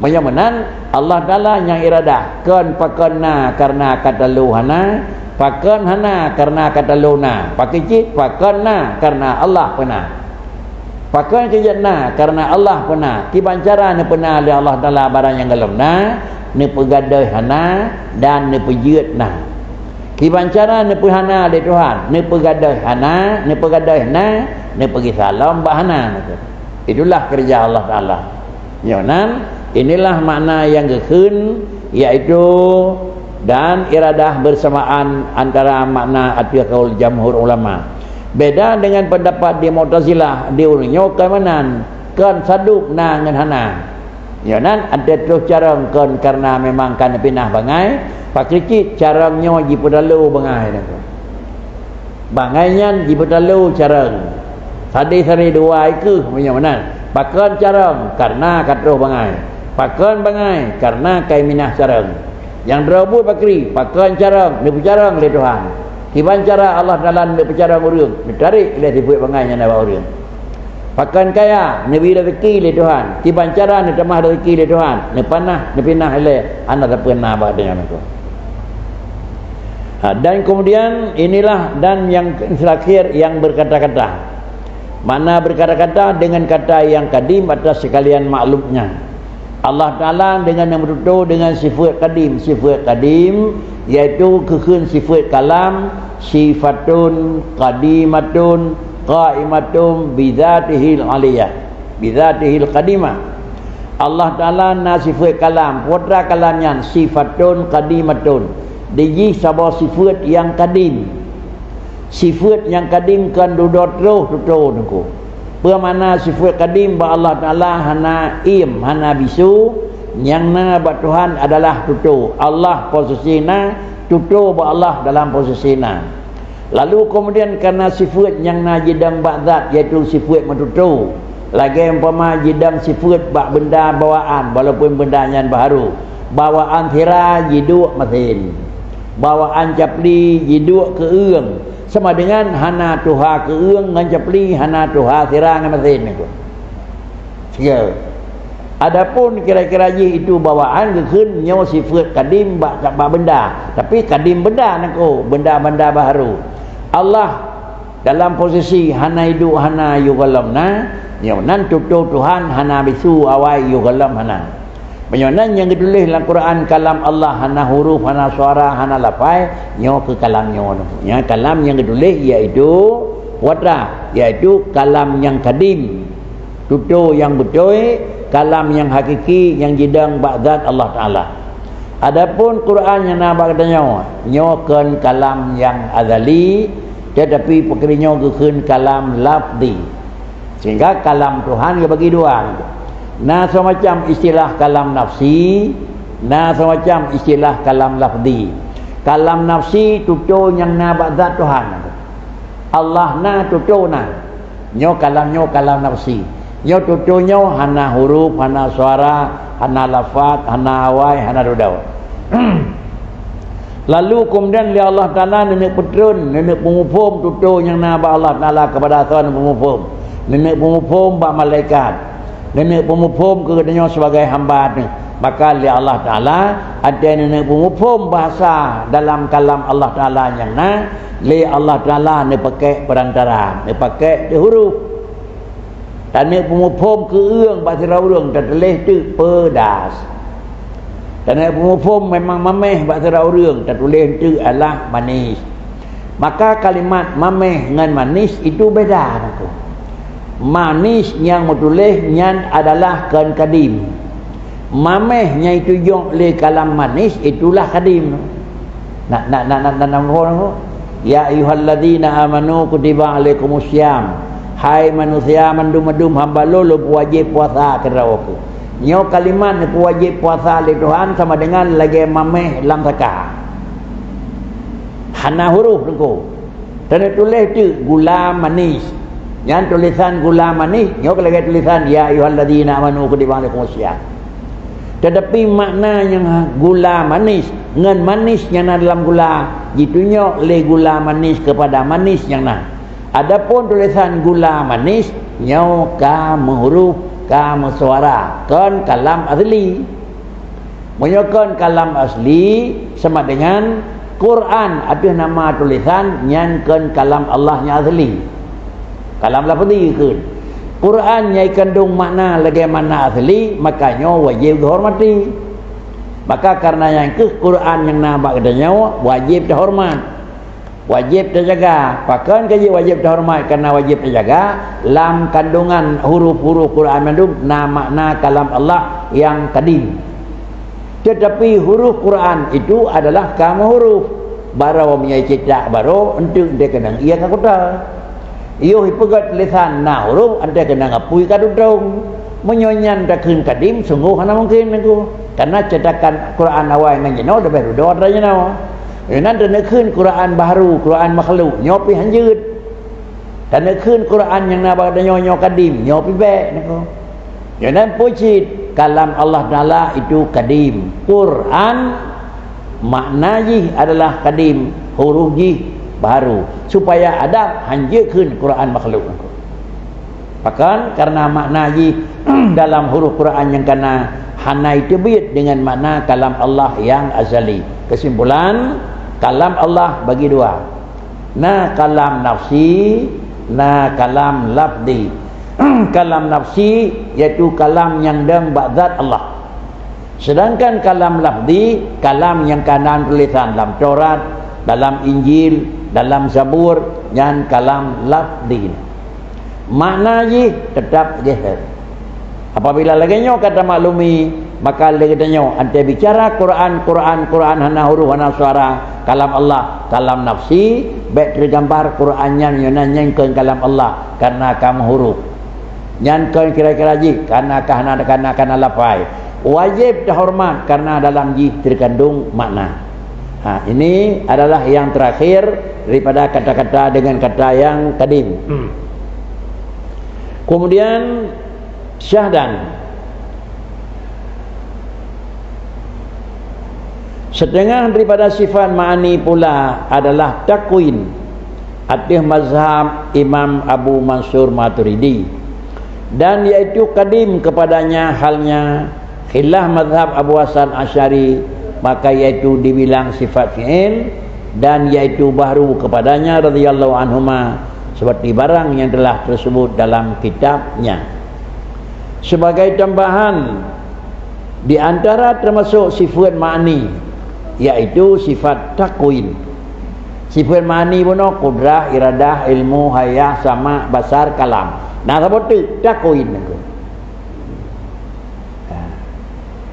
Meunyoe meunan, Allah Taala nyang iradah, kon pakon na karena ka talo hana, pakon hana karena ka talo na, pakri cit pakon na karena Allah peuna. Pakon keujeuet na karena Allah peuna, kiban cara neupeuna lé Allah Taala barang nyang gohlom na, neupeugadôh hana dan neupeujeuet na. Kiban cara neupeuhana lé Tuhan, neupeugadôh hana, neupeugadôh na, neupeugisa lom bak hana na keuh. Itulah keureuja Allah Taala. Nyoe nan, inilah makna nyang geukheun, yaitu dan iradah beursamaan antara makna ateueh kaul jamhur ulama. Beda deungon peundapat di Mu'tazilah, di ureuëng nyoe kon meunan, kon sadub na ngon hana. Nyoe nan, antai troh carông kon karena memang ka neupinah bangai, pakri cit carông nyoe jipeutalo bangai na keuh. Bangai nyan jipeutalo carông. Sadeh-sadeh dua i keuh meunyoe meunan. Pakon carông? Karena ka troh bangai. Pakon bangai? Karena ka iminah carông. Nyang droe buet pakri, pakon carông? Neupeucarông lé Tuhan. Kiban cara Allah Taala neupeucarông ureuëng, neutarek lé sifeuet bangai nyan bak ureuëng. Pakon kaya? Neubri rezeki lé Tuhan. Kiban cara neutamah rezeki lé Tuhan? Neupanah, neupinah ilée, hana sapeue na bak donya nyoe. Ha, dan kemudian inilah dan yang terakhir yang berkata-kata. Makna berkata-kata dengan kata yang kadim atas sekalian maklumnya. Allah Taala dengan yang betutu dengan sifat kadim. Sifat kadim yaitu geukheun sifat kalam, sifatun qadimatun qaimatun bidzatihil aliyah, bidzatihil qadimah. Allah Taala na sifat kalam. Peue treuk kalam nyan? Sifatun qadimatun. Di jih saboh sifat nyang kadim. Sifat nyang kadim kon dudoe troh tutoe nyoe. Peue makna sifat kadim bak Allah Taala? Hana iem, hana bisu. Nyang na bak Tuhan adalah tutoe. Allah posisi na, tutoe bak Allah dalam posisi na. Lalu kemudian karena sifat nyang na jidong bak zat, yaitu sifat meututoe. Lagée umpama jidong sifat bak benda bawaan, walaupun benda nyan baharu. Bawaan sira jiduek mesin. Bawaan capli jiduek keu eueng. Sama dengan hana tuha keu eueng ngon capli, hana tuha sira ngon mesin nyoe. Siga. Adapun kira-kira jih itu bawaan geukheun nyoe sifat kadim bak, bak benda. Tapi kadim benda nangko, benda-benda baharu. Allah dalam posisi hana iduek hana yôh gohlom na, nyoe nan tutoe Tuhan hana bisu awai yôh gohlom hana. Meunyoe nan nyang geutuléh lam Quran kalam Allah hana huruf, hana suara, hana lafai, nyoe keu kalam nyoe. Nyan kalam nyang geutuléh yaitu watra, yaitu kalam nyang kadim. Tutoe nyang beutôi, kalam nyang hakiki nyang jidong bak zat Allah Taala. Adapun Quran nyang na bak geutanyoe, nyoe kon kalam nyang azali, tetapi pakri nyoe geukheun kalam lafzi. Sehingga kalam Tuhan geubagi dua. Na semacam istilah kalam nafsi, na semacam istilah kalam lafzi. Kalam nafsi tutoe nyang na bak zat Tuhan. Allah na, tutoe na. Nyoe kalam, nyoe kalam nafsi. Nyoe tutoe nyoe hana huruf, hana suara, hana lafaz, hana awai, hana dudoe. Lalu kemudian lé Allah Taala neuneuk peutreun, neuneuk peumuphom tutoe nyang na bak Allah Taala keupada soe neupeumuphom. Neuneuk peumuphom bak malaikat. Neuneuk peumuphom keu geutanyoe sibagai hamba Teuh. Maka lé Allah Taala, até neuneuk peumuphom bahasa dalam kalam Allah Taala nyang na, lé Allah Taala neupaké peurantara, neupaké huruf. Taneuk peumuphom keu-ueng bak sidroe ureuëng tatuléh teuk peudas. Taneuk peumuphom memang maméh bak sidroe ureuëng tatuléh teuk adalah manis. Maka kalimat maméh ngon manis itu beda, Teungku. Manis nyang meutuléh nyan adalah kon kadim. Maméh nyang itujoh lé kalam manis itulah kadim. Nak, nak, nak, nak, nak, nak, nak, nak. "Ya ayyuhalladzina amanu kutiba alaikumus siyam." Hai manusia mandum-mandum hamba lôn, lôn peuwajéb puasa keudroe ku. Nyoe kalimat neupeuwajéb puasa lé Tuhan sama dengan lagée maméh lam saka. Hana huruf, Teungku. Teuneutuléh teuk gula manis. Nyan tulisan gula manis, nyoe ka lagée tulisan, "Ya ayyuhalladzina amanu kutiba alaikumus siyam." Tetapi makna nyang gula manis ngon manis nyang na dalam gula jitunyok lé gula manis kepada manis nyang na. Adapun tulisan gula manis, nyoe ka meuhuruf, ka meusuara, kon kalam asli. Meunyoe kon kalam asli, sama dengan Quran ateueh nama tulisan nyan kon kalam Allah nyang asli. Kalam lafzi kheun. Quran nyang ikandong makna lagée makna asli, maka nyoe wajéb geuhormati. Maka kareuna nyan kheueh Quran nyang na bak geutanyoe wajéb teuhoreumat. Wajéb teujaga. Pakon keu jih wajéb teuhoreumat? Kareuna wajéb teujaga, lam kandongan huruf-huruf Quran mandum na makna kalam Allah nyang kadim. Teutapi huruf Quran itu adalah ka meuhuruf. Barô meunyoe cetak barô, enteuk enteuk keunong ia ka kuta. Yoh ipeugét tulisan na huruf, enteuk keunong apui ka tutong. Meunyoe nyan takheun kadim, sunggoh hana mungken, Teungku. Kareuna cetakan Quran awai ngon jinoe leubeh dudoe dara jinoe. Inan taneukheun Quran bahru, Quran makhluk, nyoe pih hanjeuet. Taneukheun Quran nyang na bak tanyoe nyoe kadim, nyoe pih bék, Teungku. Inan peue cit kalam Allah Taala itu kadim. Quran makna jih adalah kadim, huruf jih bahru. Supaya adab hanjeuet kheun Quran makhluk, Teungku. Pakon? Kareuna makna jih dalam huruf Quran nyang kana hana iteubiet deungon makna kalam Allah nyang azali. Keusimpulan, kalam Allah bagi dua. Na kalam nafsi, na kalam lafzi. Kalam nafsi yaitu kalam nyang dong bak zat Allah. Sedangkan kalam lafzi, kalam nyang ka na tulisan lam Taurat, dalam Injil, dalam Zabur, nyan kalam lafzi. Makna jih teutap zahir. Apabila lagée nyoe ka tamaklumi, maka lé geutanyoe, anté bicara Quran, Quran, Quran hana huruf, hana suara, kalam Allah, kalam nafsi, bék teugambar Quran nyan, nyoe nan nyan kon kalam Allah, kareuna ka meuhuruf. Nyan kon kira-kira jih, kareuna ka hana, kareuna ka na lafai. Wajéb teuhoreumat kareuna dalam jih teukandong makna. Ha, ini adalah yang terakhir daripada kata-kata dengan kata yang kadim. Hmm. Kemudian, syahdan. Setengah daripada sifat ma'ani pula adalah takwin ateueh mazhab Imam Abu Mansur Maturidi, dan yaitu kadim kepadanya halnya khilaf mazhab Abu Hasan Asy'ari, maka yaitu dibilang sifat fi'il, dan yaitu bahru kepadanya radhiyallahu anhuma, seperti barang yang telah tersebut dalam kitabnya. Sebagai tambahan, di antara termasuk sifat ma'ani, yaitu sifat takwin. Sifat ma'ani bunoe kudrah, iradah, ilmu, hayah, sama, basar, kalam. Nah, saboh teuk takwin.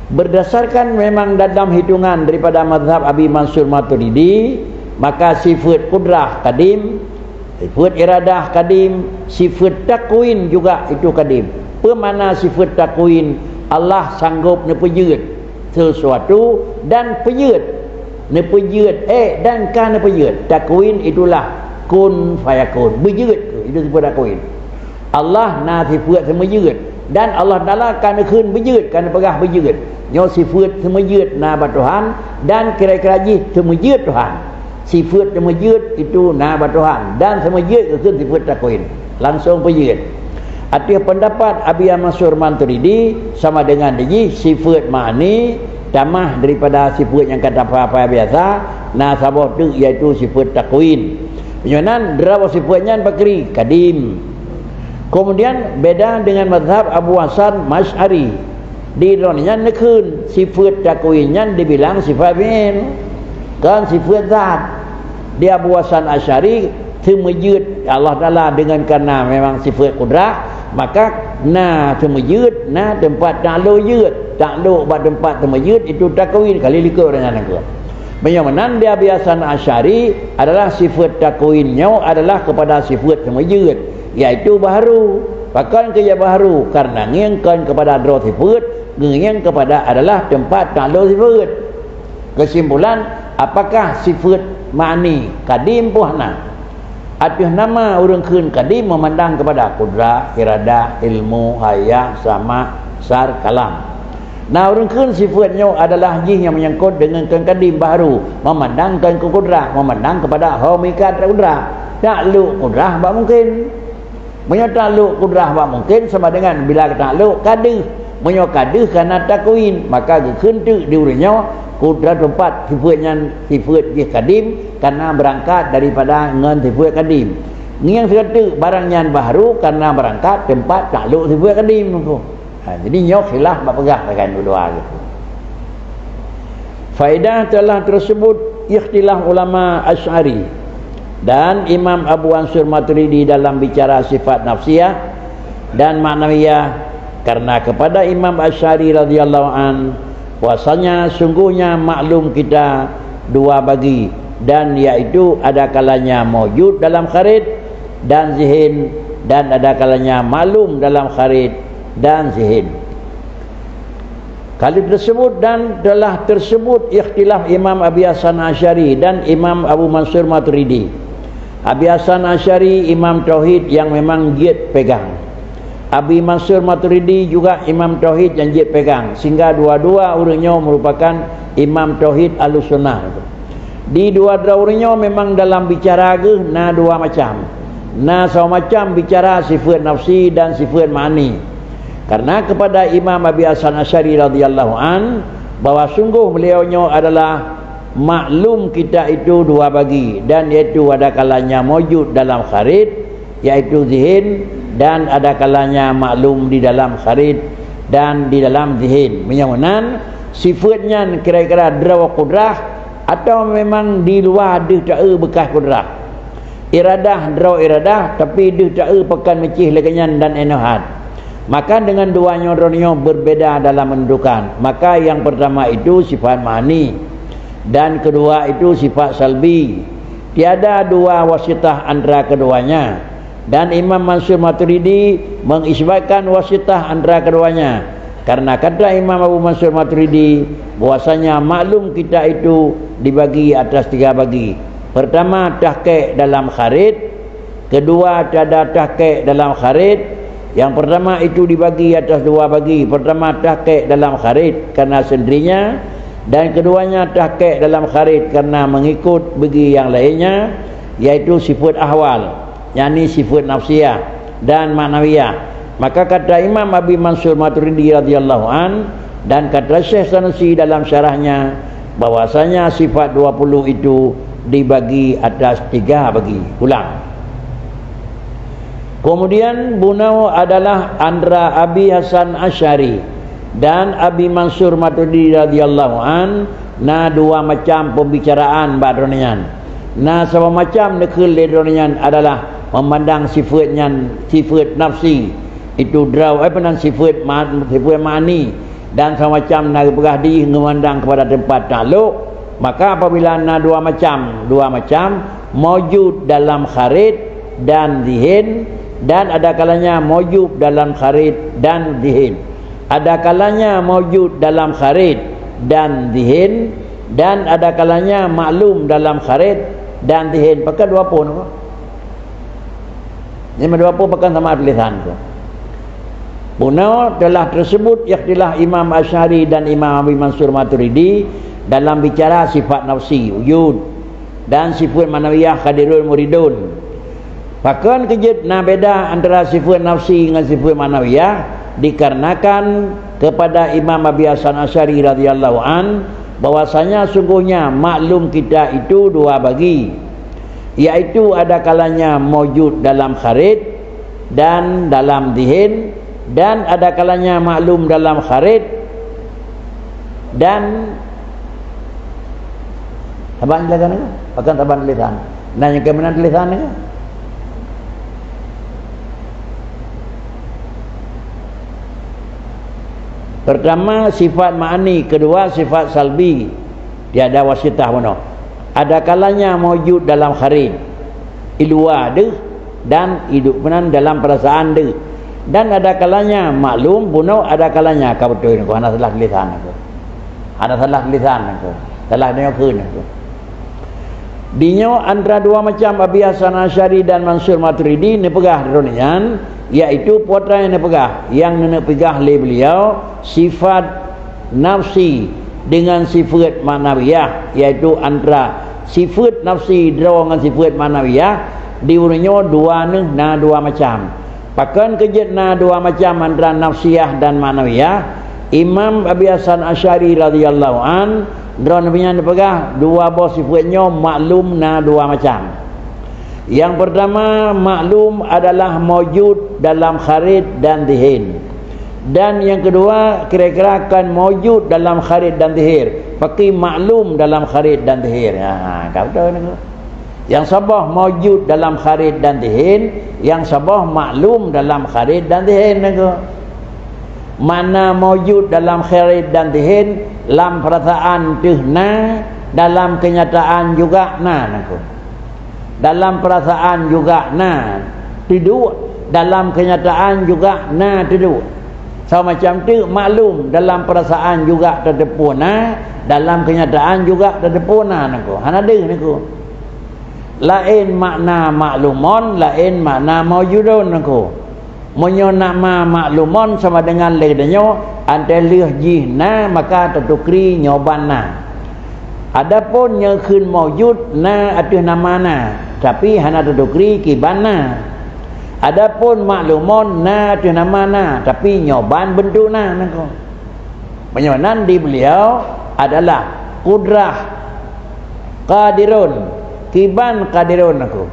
Berdasarkan memang dalam hitungan daripada mazhab Abi Mansur Maturidi, maka sifat kudrah kadim, sifat iradah kadim, sifat takwin juga itu kadim. Peue makna sifat takwin? Allah sanggob neupeujeuet sesuatu dan peujeuet. Neupeujeuet ék dan ka neupeujeuet. Takwin itulah kun fayakun. Beujeuet, itu sifat takwin. Allah na sifeuet seumeujeuet, dan Allah Taala ka neukheun beujeuet, ka neupeugah beujeuet. Nyoe sifeuet seumeujeuet na bak Tuhan, dan kira-kira jih seumeujeuet Tuhan. Sifeuet seumeujeuet itu na bak Tuhan, dan seumeujeuet geukheun sifeuet takwin. Langsong peujeuet. Ateueh peundapat Abi Mansur Maturidi, sama dengan jih sifeuet ma'ani tamah daripada sifeuet nyang ka taphai-phai biasa, na saboh teuk, yaitu sifeuet takwin. Meunyoe nan, droe sifeuet nyan pakri, kadim. Kemudian, beda dengan mazhab Abu Hasan Masy'ari. Di droe nyan neukheun sifeuet takwin nyan dibilang sifat fi'il, kon sifeuet zat. Di Abu Hasan Asy'ari, seumeujeuet Allah Taala dengan karena memang sifeuet kudrah, maka na seumeujeuet, na teumpat taklok jeuet. Taklok bak teumpat seumeujeuet itu takwin, kali likot dengan aku. Meunyoe meunan, di Abi Hasan Asy'ari adalah sifeuet takwin nyoe adalah kepada sifeuet seumeujeuet, yaitu baharu. Pakon keu jeuet baharu? Karena ngieng kon kepada droe sifeuet, ngieng kepada adalah teumpat taklok sifeuet. Kesimpulan, apakah sifeuet ma'ani kadim peue hana? Ateueh nama ureuëng kheun kadim meumandang kepada kudrah, iradah, ilmu, haya, sama, sar, kalam. Na ureuëng kheun sifeuet nyoe adalah jih nyang menyangkut deungon kon kadim, baharu, meumandang kon keu kudrah, meumandang kepada ho meuikat kudrah. Taklok kudrah bak mungken. Meunyoe taklok kudrah bak mungken sama dengan bila taklok ka deuh. Meunyoe ka deuh kana takwin, maka geukheun teuk di ureuëng nyoe kudrah teumpat sifeuet nyan sifeuet jih kadim, karena beurangkat daripada ngon sifeuet kadim. Ngieng sigoe teuk barang nyan baharu karena beurangkat teumpat taklok sifeuet kadim. Ha, jadi nyoe khilaf bak peugah rakan dua-dua tu. Faedah telah tersebut ikhtilaf ulama Asy'ari dan Imam Abu Mansur Maturidi dalam bicara sifat nafsiyah dan maknawiyah, karena kepada Imam Asy'ari radhiyallahu an, bahwasanya sungguhnya maklum kita dua bagi, dan yaitu ada kalanya maujud dalam kharid dan zihin, dan ada kalanya maklum dalam kharid dan zihin. Kali tersebut dan telah tersebut ikhtilaf Imam Abi Hasan Asy'ari dan Imam Abu Mansur Maturidi. Abi Hasan Asy'ari imam tauhid yang memang jeuet pegang. Abi Mansur Maturidi juga imam tauhid yang jeuet pegang, sehingga dua-dua ureuëng nyoe merupakan imam tauhid Ahlussunnah. Di dua droe ureuëng nyoe memang dalam bicara geuh na dua macam. Na saboh macam bicara sifeuet nafsi dan sifeuet ma'ani. Karena kepada Imam Abi Hasan Asy'ari radhiyallahu an, bahwa sungguh beliau nyoe adalah maklum kita itu dua bagi, dan yaitu ada kalanya maujud dalam kharid, yaitu zihin, dan ada kalanya maklum di dalam kharid dan di dalam zihin. Meunyoe meunan, sifeuet nyan kira-kira droe kudrah atau memang di luwa deuh taeu beukah kudrah. Iradah, droe iradah, tapi deuh taeu pakon meucih lagée nyan dan inoe hat. Maka dengan dua nyoe droe nyoe berbeda dalam menentukan. Maka yang pertama itu sifat ma'ani, dan kedua itu sifat salbi. Tiada dua wasitah antara keduanya. Dan Imam Mansur Maturidi mengisbatkan wasitah antara keduanya. Karena kata Imam Abu Mansur Maturidi, bahwasanya maklum kita itu dibagi atas tiga bagi. Pertama, tahqiq dalam kharid. Kedua, tiada tahqiq dalam kharid. Yang pertama itu dibagi atas dua bagi. Pertama, tahqiq dalam kharid karena sendirinya, dan keduanya tahqiq dalam kharid karena mengikut bagi yang lainnya, yaitu sifat ahwal, yakni sifat nafsiyah dan ma'nawiyah. Maka kata Imam Abi Mansur Maturidi radhiyallahu an dan kata Syekh Sanusi dalam syarahnya, bahwasanya sifat dua puluh itu dibagi atas tiga bagi. Ulang. Kemudian, bunoe adalah antara Abi Hasan Asy'ari dan Abi Mansur Maturidi radhiyallahu an, na dua macam pembicaraan bak droeneuh nyan. Na saboh macam neukheun lé droeneuh nyan adalah memandang sifat nyan sifat nafsi, itu droe, eh, peunan sifat ma-, sifat ma'ani, dan saboh macam na geupeugah di ngeumandang kepada tempat takluk. Maka apabila na dua macam, dua macam, maujud dalam kharid dan zihin, dan ada kalanya maujud dalam kharid dan zihin. Ada kalanya maujud dalam kharid dan zihin, dan ada kalanya maklum dalam kharid dan zihin. Pakon dua pun apa? Lima dua pun pakon sama tulisan tu. Bunoe telah tersebut ikhtilaf Imam Asy'ari dan Imam Abi Mansur Maturidi dalam bicara sifat nafsi, wujud, dan sifat ma'nawiyah, hadirun muridun. Pakon keu jeuet na beda antara sifeuet nafsi ngon sifeuet maknawiyah? Dikarenakan keupada Imam Abi Hasan Asy'ari radhiyallahu an, bahwasanya sungguhnya maklum kita itu dua bagi, yaitu ada kalanya maujud dalam kharij dan dalam zihin, dan ada kalanya maklum dalam kharij dan saban tulisan nyoe, pakon saban tulisan. Nah, nyang keumeunang tulisan nyoe. Pertama, sifat ma'ani, kedua, sifat salbi. Tiada wasitah bunoe. Ada kalanya maujud dalam kharij, i luwa deuh, dan idup meunan dalam perasaan deuh. Dan ada kalanya maklum bunoe, ada kalanya ka beutôi nyoe, hana salah tulisan nyoe. Hana salah tulisan nyoe. Salah nyoe kheun nyoe. Di nyoe antara dua macam Abi Hasan Asy'ari dan Mansur Maturidi neupeugah droe nyan, yaitu peue nyang neupeugah, nyang neupeugah lé beliau sifat nafsi dengan sifeuet maknawiyah, yaitu antara sifeuet nafsi droe ngon sifeuet maknawiyah, di ureuëng nyoe dua neuh na dua macam. Pakon keu jeuet na dua macam antara nafsiyah dan maknawiyah? Imam Abi Hasan Asy'ari radhiyallahu an, droe nyan neupeugah dua boh sifeuet nyoe maklum na dua macam. Yang pertama, maklum adalah maujud dalam kharij dan zihin. Dan yang kedua, kira-kira kan maujud dalam kharij dan zihir, tapi maklum dalam kharij dan zihir. Ha, ka beutôi nyoe. Yang saboh maujud dalam kharij dan zihin, yang saboh maklum dalam kharij dan zihin nyoe. Makna maujud dalam kharij dan zihin, lam perasaan teuh na, dalam kenyataan juga na nyoe. Dalam perasaan juga na teuduek, dalam kenyataan juga na teuduek. Sama macam teuk maklum, dalam perasaan juga tateupeue na, dalam kenyataan juga tateupeue na nyoe. Hana deuh nyoe. Laén makna maklumon, laén makna maujudon nyoe. Meunyoe nama maklumon sama dengan lé geutanyoe, antée lheueh jih na, maka tatukri nyoe ban na. Adapun nyang kheun maujud na ateueh nama na, tapi hana tatukri kiban na. Adapun maklumon na ateueh nama na, tapi nyoe ban beuntuk na nangko. Meunyoe nan di beliau adalah kudrah, qadirun, kiban qadirun nangko.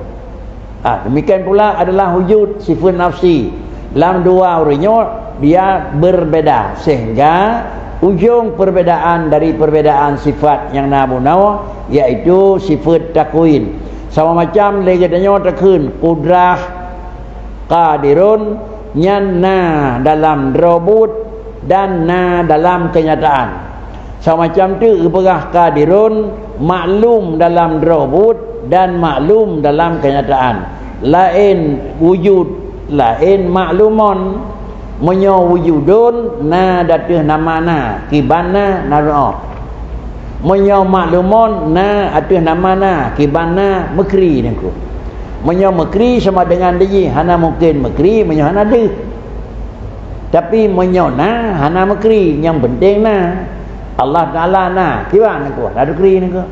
Ah, demikian pula adalah wujud sifat nafsi. Lam dua ureuëng nyoe dia berbeda, sehingga ujong perbedaan dari perbedaan sifat nyang na bunoe, yaitu sifat takwin. Sama macam lé geutanyoe takheun kudrah, qadirun, nyan na dalam droe buet dan na dalam kenyataan. Sama macam teuk geupeugah qadirun, maklum dalam droe buet dan maklum dalam kenyataan. Laén wujud, laén maklumon. Meunyoe wujudon na ateueh nama na, kiban na, na droe. Meunyoe maklumon na ateueh nama na, kiban na, meukri nangko. Meunyoe meukri sama dengan dijih, hana mungken meukri meunyoe hana deuh. Tapi meunyoe na, hana meukri, nyang penting na. Allah Taala na, kiban nangko, na dukri nangko.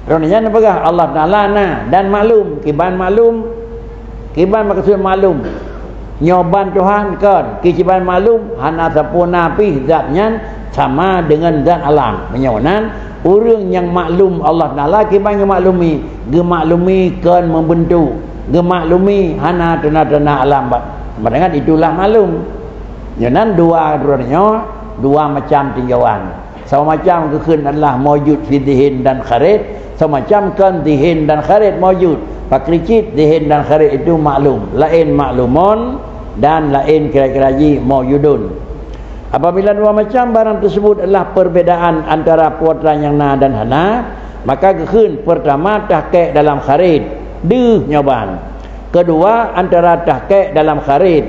Droe nyan peugah Allah Taala na dan maklum, kiban maklum, kiban maksud maklum. Nyoe ban Tuhan kon, kiban maklum, hana sapeue na pih zat nyan sama dengan zat alam. Meunyoe nan, ureuëng nyang maklum Allah Taala kiban geumaklumi, geumaklumi kon membentuk, geumaklumi hana teuntang-teuntang alam. Ba-, sama dengan itulah maklum. Nyoe nan dua droe nyoe, dua macam tinjauan. Sama macam geukheun adalah maujud fi zihin dan kharij, sama macam kon zihin dan kharij maujud. Pakri cit zihin dan kharij itu maklum, laén maklumon dan laén kira-kira jih maujudon. Apabila dua macam barang tersebut adalah perbedaan antara peue nyang na dan hana, maka geukheun pertama tahqiq dalam kharij, deuh nyoe ban. Kedua, antara tahqiq dalam kharij.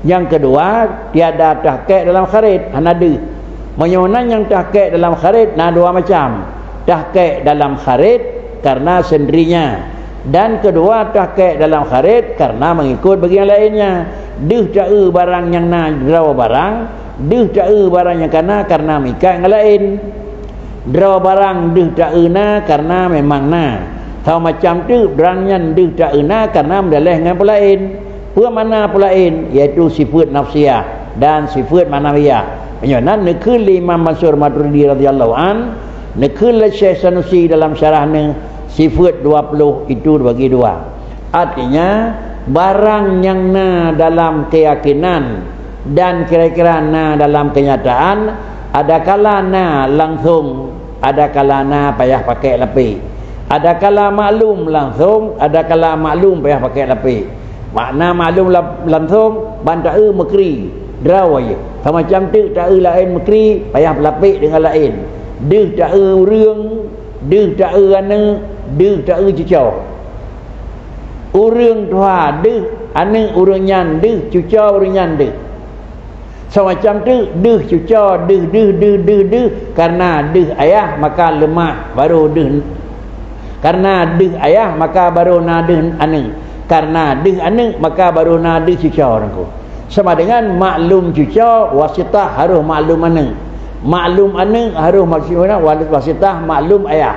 Nyang kedua, tiada tahqiq dalam kharij, hana deuh. Meunyoe na nyang tahqiq dalam kharij, na dua macam. Tahqiq dalam kharij karena sendirinya. Dan kedua, tahqiq dalam kharij karena mengikut bagi nyang lainnya. Deuh taeu barang nyang na droe barang, deuh taeu barang nyang ka na karena meuikat ngon laén. Droe barang deuh taeu na karena memang na. Tau macam teuk, barang nyan deuh taeu na karena meudaleh ngon peulaén. Peue makna peulaén? Yaitu sifeuet nafsiah dan sifeuet ma'nawiyah. Meunyoe nan neukheun lé Imam Mansur Maturidi radhiyallahu an, neukheun lé Syekh Sanusi dalam syarah neuh, sifeuet dua ploh itu dibagi dua. Artinya, barang nyang na dalam keuyakinan dan kira-kira na dalam keunyataan, adakala na langsong, adakala na payah pakai lapék. Adakala maklum langsong, adakala maklum payah pakai lapék. Makna maklum la-, langsong, ban taeu meukri, droe jih. Samacam teuk taeu laén meukri, payah lapék deungon laén. Deuh taeu ureuëng, deuh taeu aneuëk, deuh taeu cucoe. Ureuëng tuha deuh, aneuëk ureuëng nyan deuh, cucoe ureuëng nyan deuh. Samacam teuk deuh cucoe, deuh, deuh, deuh, deuh, deuh, karena deuh ayah maka leumah baru deuh, karena deuh ayah maka baru na deuh aneuëk, karena deuh aneuëk maka baru na deuh cucoe, Teungku. Sama dengan maklum cucoe, wasitah harôh maklum aneuëk. Maklum aneuëk harôh maklum wasitah maklum ayah.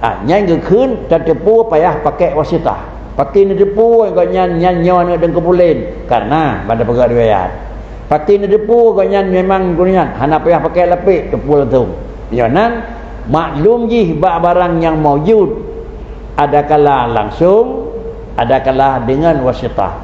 Ah, nyan geukheun tateupeue payah pakai wasitah. Pakri neuteupeue gobnyan nyan nyoe aneuëk Teungku Pulen? Karena ban tapeugah riwayat. Pakri neuteupeue gobnyan memang geuh nyan hana payah pakai lapék, teupeue langsong. Nyoe nan maklum jih bak barang nyang maujud, adakala langsong, adakala deungon wasitah.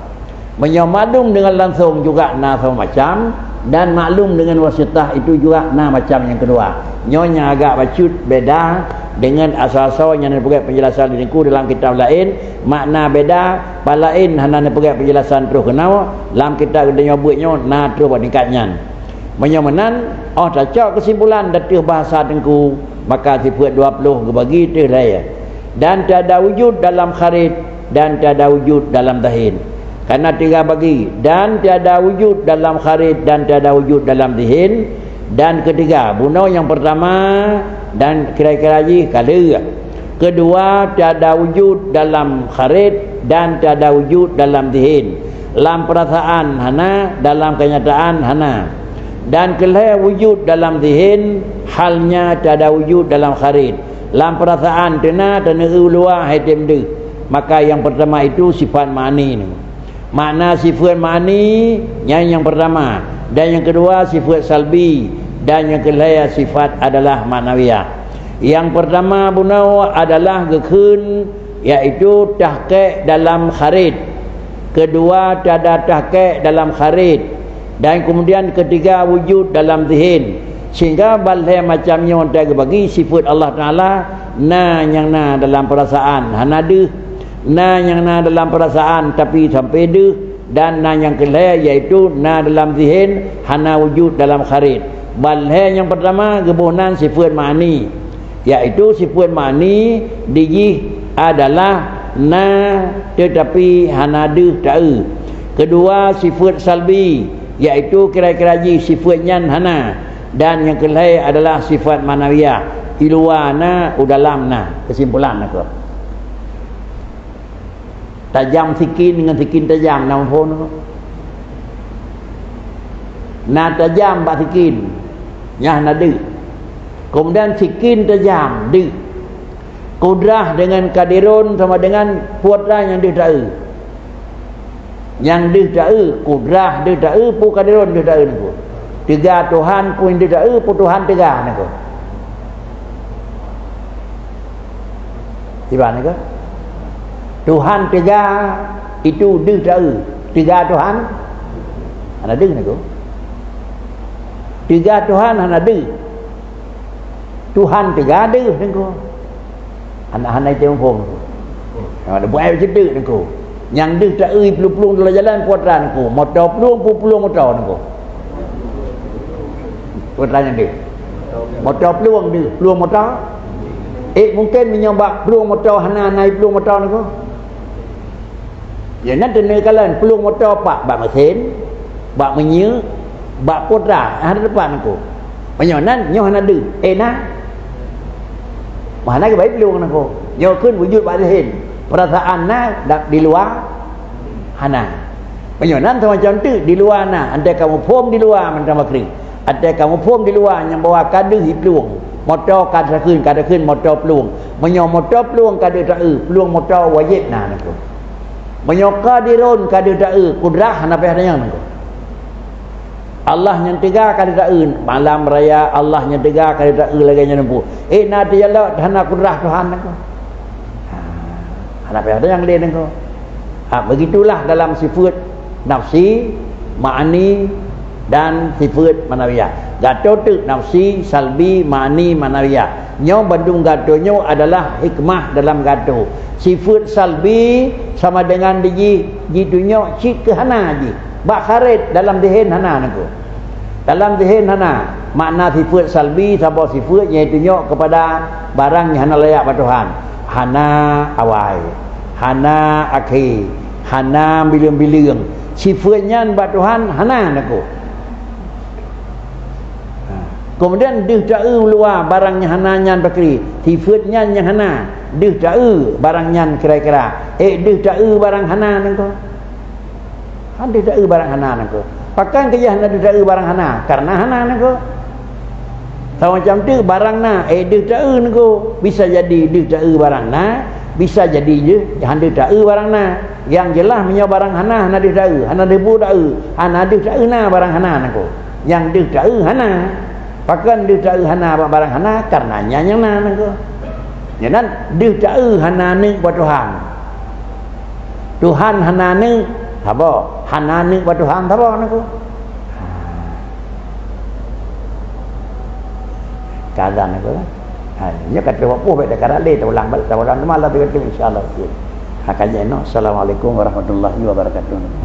Meunyoe maklum deungon langsong juga na saboh macam, dan maklum deungon wasitah itu juga na macam nyang keudua. Nyoe nyang agak bacut beda deungon asoe-asoe nyang neupeugét penjelasan di Teungku dalam kitab laén, makna beda, pat laén hana neupeugét penjelasan troh keunoe, lam kitab geutanyoe buet nyoe na troh bak tingkat nyan. Meunyoe meunan, óh tacok keusimpulan ateueh bahasa Teungku, maka sifeuet dua ploh geubagi ateueh lhée. Dan tiada wujud dalam kharid, dan tiada wujud dalam zihin. Karena tiga bagi, dan tiada wujud dalam kharid, dan tiada wujud dalam zihin. Dan ketiga, bunoe nyang pertama, dan kira-kira jih ka lheueh. Kedua, tiada wujud dalam kharid, dan tiada wujud dalam zihin. Lam perasaan hana, dalam kenyataan hana. Dan keulhée wujud dalam zihin, halnya tiada wujud dalam kharid. Lam perasaan teuna, teuneu luwa hai tem deuh. Maka nyang pertama itu sifat ma'ani. Makna sifeuet ma'ani, nyan nyang pertama. Dan nyang keudua, sifeuet salbi. Dan nyang keulhée, sifat adalah ma'nawiyah. Nyang pertama bunoe adalah geukheun, yaitu tahqiq dalam kharid. Keudua, tiada tahqiq dalam kharid. Dan kemudian ketiga, wujud dalam zihin. Sehingga ban lhée macam nyoe teugeubagi sifeuet Allah Taala, na nyang na dalam perasaan, hana deuh. Na nyang na dalam perasaan tapi sampai deuh, dan na nyang keulhée, yaitu na dalam zihin, hana wujud dalam kharid. Ban lhée nyang pertama geuboh nan sifeuet ma'ani, yaitu sifeuet ma'ani dijih adalah na tetapi hana deuh taeu. Keudua, sifeuet salbi, yaitu kira-kira jih sifeuet nyan hana, dan nyang keulhée adalah sifat ma'nawiyah, i luwa na, u dalam na. Keusimpulan na keuh. Tajam sikin deungon sikin tajam, na muphom na keuh? Na tajam bak sikin, nyan na deuh. Kemudian sikin tajam, deuh. Kudrah deungon kadirun sama dengan putra nyang deuh taeu. Nyang deuh taeu, kudrah deuh taeu, peue kadirun deuh taeu niko. Teuga Tuhan pun deuh taeu, peue Tuhan teuga niko. Iban niko. Tuhan teuga itu deuh taeu. Teuga Tuhan hana deuh niko. Teuga Tuhan hana deuh. Tuhan teuga deuh niko. Hana, hana ite muphom. Nyang ada buai cedek niko. Nyang deuh taeu plueng-plueng dalam jalan putra niko. Moto plueng, peue plueng moto niko. Putra nyang deuh. Moto plueng deuh, plueng moto. Eh, mungkin meunyoe bak plueng moto hana, hana plueng moto niko. Ya, nan teuneu kalon plueng moto pak bak mesin, bak minyeuk, bak putra, hana teumpat niko. Meunyoe nan, nyoe hana deuh, eh na. Meuhana keubai plueng niko. Nyoe kheun wujud bak zihin. Perasaan na da-, di luwa hana. Meunyoe nan sama contoh di luwa na, antai kamoe phom di luwa mantong bakri. Antai kamoe phom di luwa nyang bahwa ka deuh i plueng. Moto ka takheun, ka takheun moto plueng. Meunyoe moto plueng ka deuh taeu, plueng moto wajéb na nangko. Meunyoe qadirun ka deuh taeu, kudrah hana payah tanyong nangko. Allah nyang teuga ka deuh taeu, malam raya Allah nyang teuga ka deuh taeu lagée nyan pun. Eh, na teujalok hana kudrah Tuhan nangko. Ha, hana payah tanyong lé nangko. Ha, begitulah dalam sifat nafsi, ma'ani, dan sifat manawiyah. Gato teuk nafsi, salbi, ma'ani, manawiyah. Nyoe bandum gato nyoe adalah hikmah dalam gato. Sifat salbi sama dengan dijih, jitunyok cit keu hana jih. Bak kharét dalam dehen hana nangko. Dalam dehen hana, makna sifat salbi saboh sifat nyang jitunyok kepada barang nyang hana layak bak Tuhan. Hana awai, hana akhé, hana bileueng-bileueng. Sifat nyan bak Tuhan hana nangko. Ha. Kemudian deuh taeu luwa barang nyang hana nyan pakri. Sifat nyan nyang hana. Deuh taeu barang nyan kira-kira. Eh, deuh taeu barang hana nangko. Hana deuh taeu barang hana nangko. Pakon keu jih hana deuh taeu barang hana? Karena hana nangko. Sama macam tu barang na, eh, deuh taeu nangko. Bisa jadi deuh taeu barang na, bisa jadi jih hana deuh taeu barang na. Yang jelas meunyoe barang hana, hana deuh taeu, hana deuh bu taeu, hana deuh taeu na barang hana nangko. Nyang deuh taeu hana. Pakon deuh taeu hana bak barang hana? Karena nyan nyang na nangko. Nyan deuh taeu hana neuk bak Tuhan. Tuhan hana neuk, saboh. Hana neuk bak Tuhan, saboh nangko. Ka azan nangko kan? Ha, nyoe ka trok pih bèk teukarat lé, taulang balik, taulang teuma lah teuka, insya-Allah. Ha, ka jeuet nyoe. Assalamualaikum warahmatullahi wabarakatuh.